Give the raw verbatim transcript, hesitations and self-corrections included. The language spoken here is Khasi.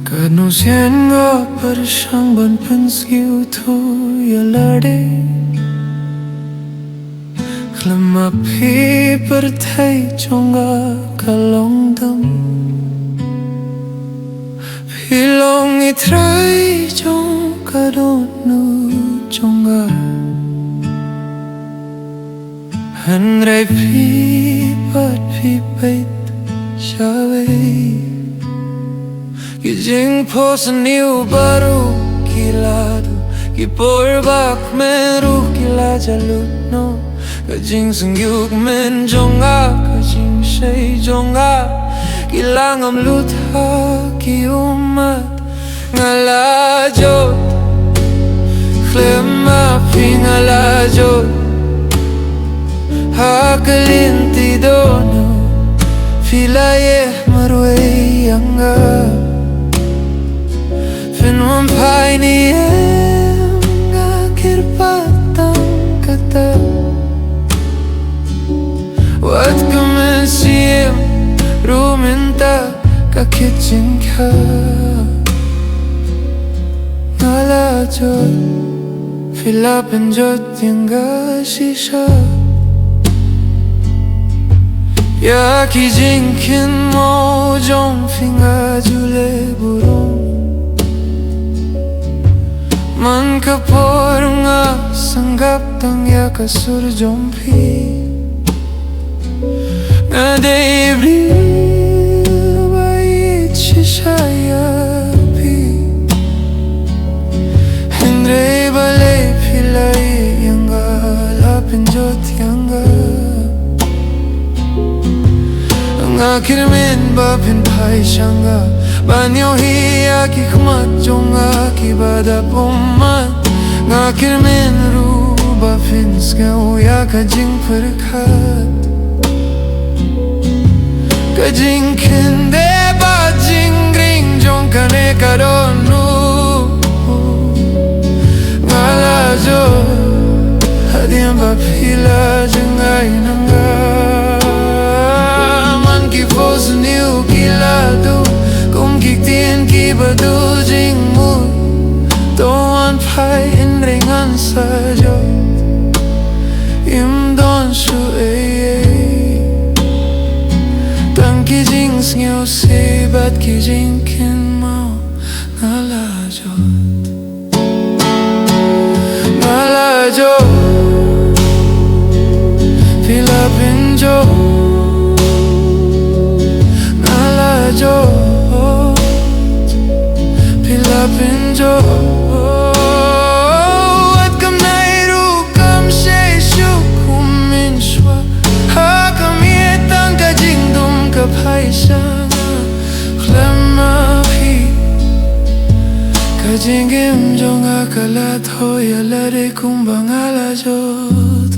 Katno sien nga pyrshang ban pynsngewthuh ïa lade. Khlem ma phi pyrthei jong nga ka long dam. Phi long i trai jong ka dohnud jong nga. Hynrei phi pat phi peit shawei. Ki jingphohsniew baroh ki la duh, ki por ba kmen ruh ki la jalud noh. Ka jingsngewkmen jong nga, ka jingshai jong nga, ki la ngam lut ha ki ummat. Nga la jot, khlem ma phi nga la jot. Ha ka lynti dohnud, phi la ïeh marwei ïa nga. Phin wan phai ne em nga kyrpad tang kata. Wat kmen siem ruh mynta ka kitchen ka. Nga la jot, phi la pynjot ïa nga shisha. Ïa ki jingkynmaw jong phi nga ju leh burom. Man ka por nga sngap tang ïa ka sur jong phi. Nga dei briew ba ïeit shisha ïa phi. Hynrei balei phi la ïeh ïa nga, la pynjot ïa nga. Nga kyrmen ba phin phai sha nga ban ïohi ïa ki khmat jong nga kiba dap ummat. Nga kyrmen ruh ba phin sngew ïa ka jingpyrkhat, ka jingkyndit bad jingring jong kane ka dohnud. Nga la jot hadien ba phi la jngai na nga. Man ki phohsniew ki la duh kum ki ktien kiba duh jingmut. To wan phai, hynrei ngan sa jot. Im don shuh ei ei, tang ki jingsngewsih bad ki jingkynmaw. Nga la jot, nga la jot, phi la pynjot. Nga la jot, phi la pynjot. Wat kam nai ruh kam shai shuh kum mynshuwa. Ha ka miet tang ka jingdum ka phai sha nga. Khlem ma phi, ka jingim jong nga ka la thoh ïa lade kumba nga la jot.